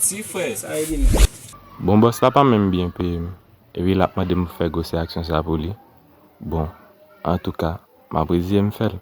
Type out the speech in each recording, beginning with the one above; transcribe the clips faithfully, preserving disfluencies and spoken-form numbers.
Mèsi, frè. Sa ede m. Bon, bòs la pa menm byen peye m. Epi l ap mande m pou fè gwosè aksyon sa pou li. Bon, antouka, m ap reziye m fè l.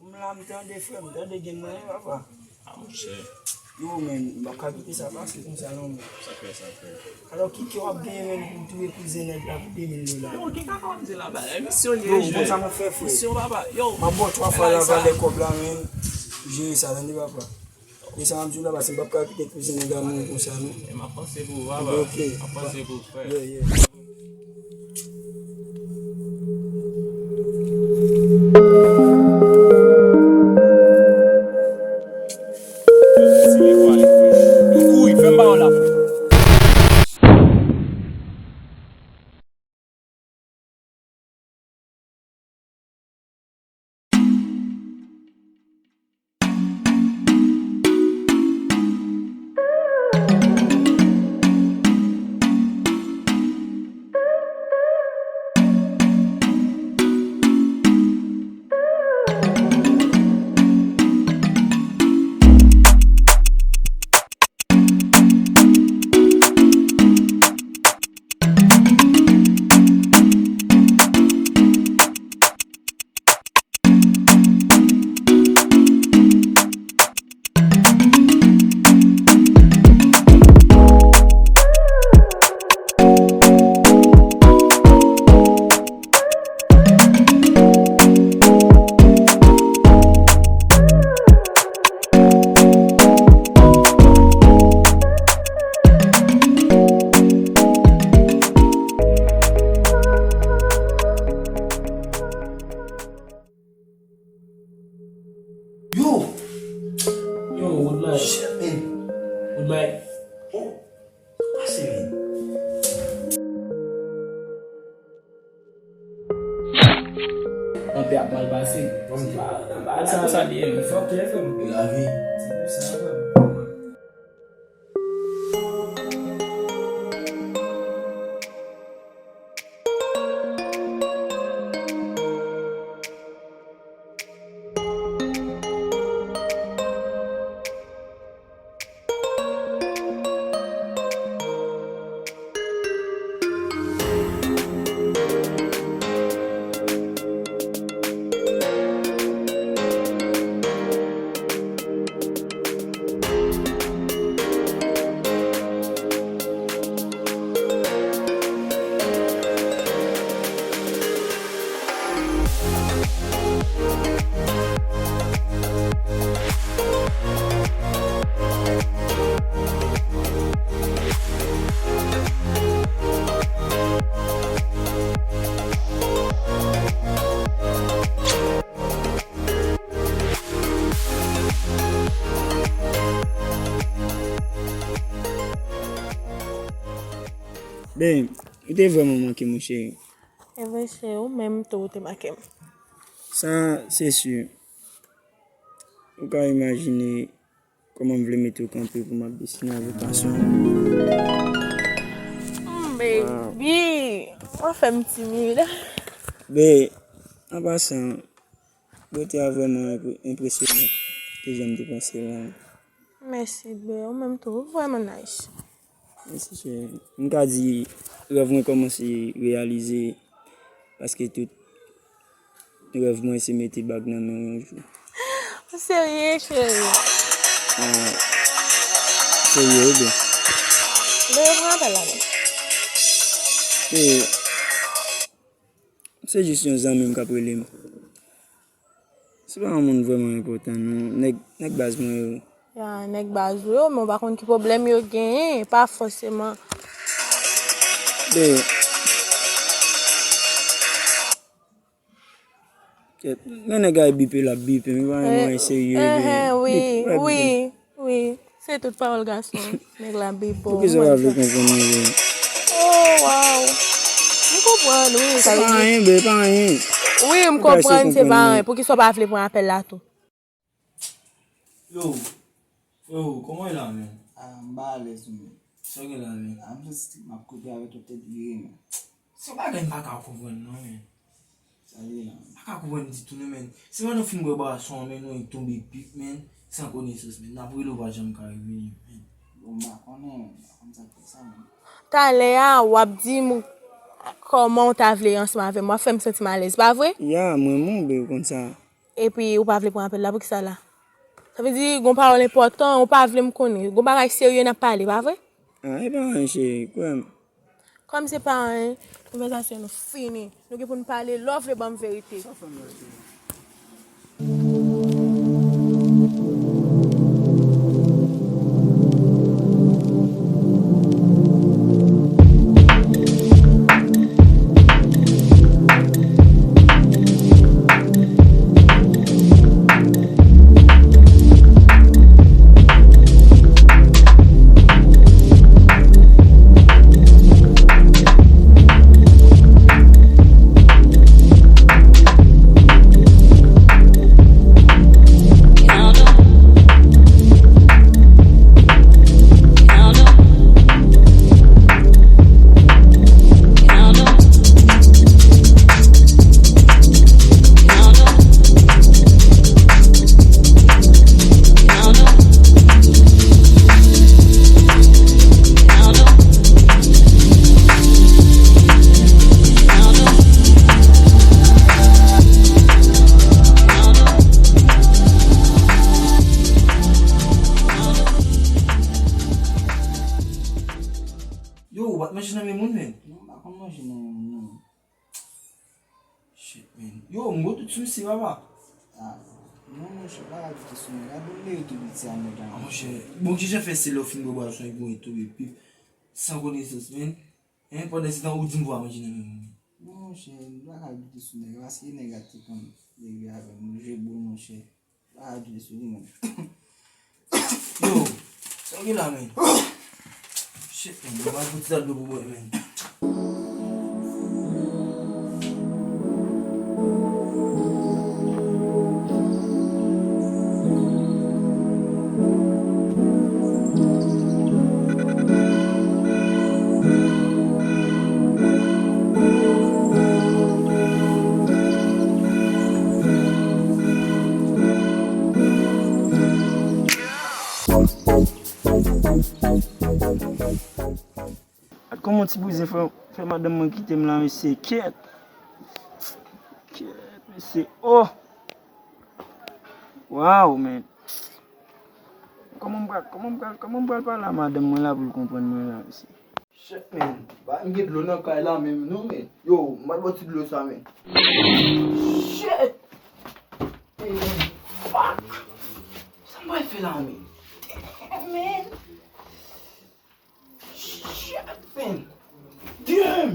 M la, m tande, frè, m tande gen mwen, papa. A, monchè. Yo, men, m pa ka kite sa pase konsa, non, men. Sa fè, sa fè. Alò, ki kè w ap genyen, men, pou w touye kouzen nèg la pou de mil dola? Yo, ki kaka w ap di la, ba, emisyon li ye, jwè. Yo, bon, sa m ap fè, frè. Emisyon, papa. Yo, m ap ba w twa fwa la, valè kòb la, men. Jere sa, tande, papa. E sa m ap di w la, paske m p ap ka kite kouzen nèg la mouri konsa, non. E m ap panse pou ou, papa. Ok. M ap panse pou ou, frè. Yeah, yeah. Yo, kouri, fè m ba w la, frè. Yo! Yo, Woodlight. Shit, man. Woodlight. Oh, pase, man. Anpè ap mal pase. Anpè ap mal pase. Sa konsa li ye, men fòk li fè m. Yo, lavi. Se pou sa, frè m. Ben, ou te vrèman manke m, wi, cheri. E vre, se ou menm tou ou te manke m. Sa, se si. Ou ka imajine kòman m vle mete w kanpe pou m ap destine avèk pasyon. Hmm, baby, w ap fè m timid. Ben, an pasan, bote a vrèman enpre-, enpresyonant ke jan m te panse l la. Mèsi, bè. Ou menm tou, ou vrèman nice. Mèsi, cheri. M ka di, rèv mwen kòmanse reyalize, paske tout rèv mwen se mete bag nan men w yon jou. Ou serye, cheri? Ah, serye, wi, byen. Bè, yo pran apèl la, non? E, se jis yon zanmi m k ap rele m. Se pa yon moun vrèman enpòtan, non. Nèg, nèg baz mwen yo. Ya, nèg baz ou yo, men w pa konn ki pwoblèm yo genyen, pa fòseman. Ben, kèt, men nèg la bipe, l ap bipe, men pa yon mwayen serye, ben. Wi, wi, wi. Se tout pawòl gason. Nèg la bipe w. Poukisa w pa vle konprann mwen, ben? Oh, wow. Konprann, wi, sa vle di. Se pa anyen, bebe, pa anyen. Wi, m konprann, se pa anyen. Poukisa w pa vle pran apèl la tou? Yo, freo, kòman w ye la, menn? Ah, m pa alèz, menn. Sa w gen la, menn? Ah, m santi m ap kote avèk yon tèt vire, menn. Se yon bagay m pa ka konprann, non, menn. Sa ye la. M pa ka konprann ditou, non, menn. Se pandan w fin bwè bwason an, menn, ou tonbe pip, menn, san konesans, menn. N ap rele w, w pa janm ka revini, menn. Bon, m pa konnen, menn. M pa konn sa k fè sa, menn. Talè a, w ap di m kòman w ta vle ansanm avè m. W ap fè m santi m alèz, pa vre? Ya, m renmen w, bebe, ou konn sa. Epi ou pa vle pran apèl la, poukisa la? Sa vle di, gon pawòl enpòtan, ou pa vle m konnen. Gon bagay serye n ap pale, pa vre? Ah, e pa anyen, cheri, kwè m. Kòm se pa anyen, konvèsasyon nou fini. Nou gen pou n pale, lè w vle ban m verite. Sa fè m la, cheri? Yo, ou pa t manje nan men moun, menn? Non, m pa konn manje nan men moun, non. Shit, man. Yo, m gon dout sou misye, papa. Ah, non, monchè, pa radote sou mwen. Gade m meri tou piti a nèg la. Ah, monchè, bon, kijan fè se lè w fin bwè bwason epi w tonbe pip san konesans, man? Hein, pandan se tan ou di m pou w manje nan men moun. Non, monchè, m pa ka doute sou nèg la, paske nèg la te konn leve avè m, jwe boul, monchè. Pa adre sou li, man. Yo, sa w gen la, man? Shit, man, mwen ba l yon ti dlo pou bwè, man. Gad kòman ti bouzen fè, fè madanm mwen kite m la, mesye, kèt. Kèt, mesye, oh! Wow, man. Kòman m pral, kòman m pral, kòman m pral pale a madanm mwen la pou l konprann mwen la, mesye? Shit, man. Ba, m gen dlo nan kay la menm, non, man. Yo, m pral bwè ti dlo sa, man. Shit! Hey, man. Fuck! Sa m pral fè la, man? Damn, man. Shit, man. Damn!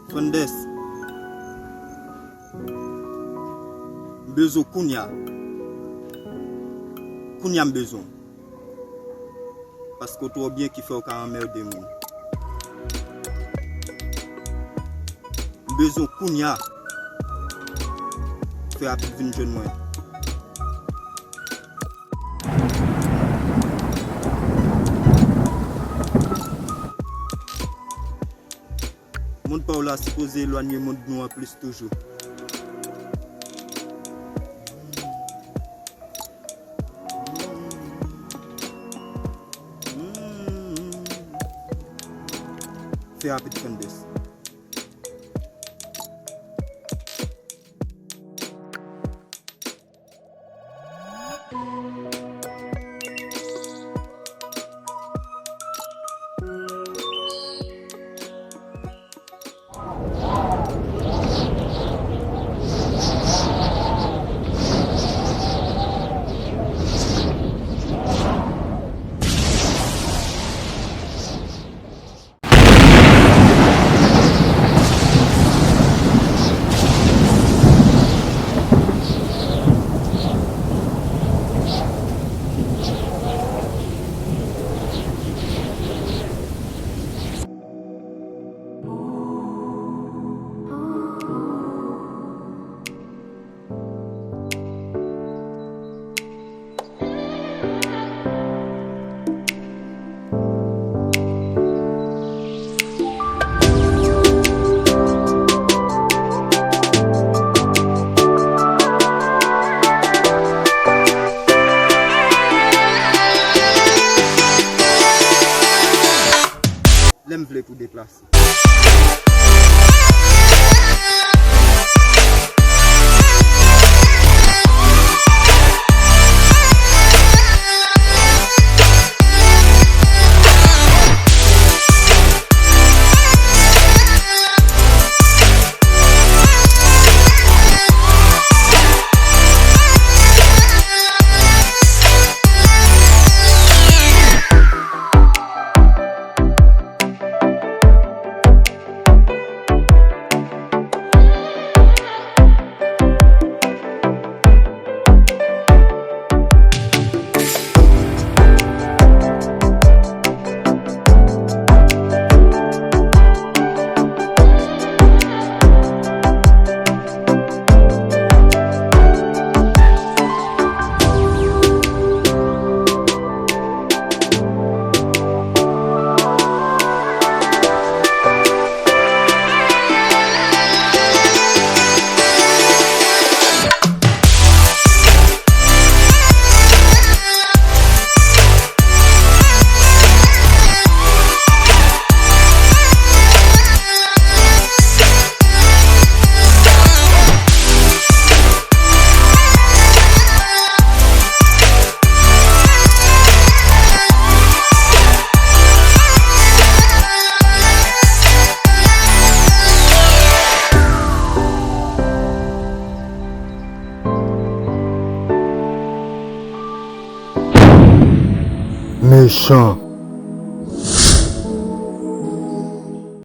Tranndes. M bezwen w kounya. Kounya m bezwen w. Paske w twò byen ki fè w ka anmède moun. M bezwen w kounya. Fè rapid vin jwenn mwen. Mond pa w la sipoze elwanye mond nou an plis toujou. Fè rapid, fanbase. Lè m vle pou deplase. Mechan.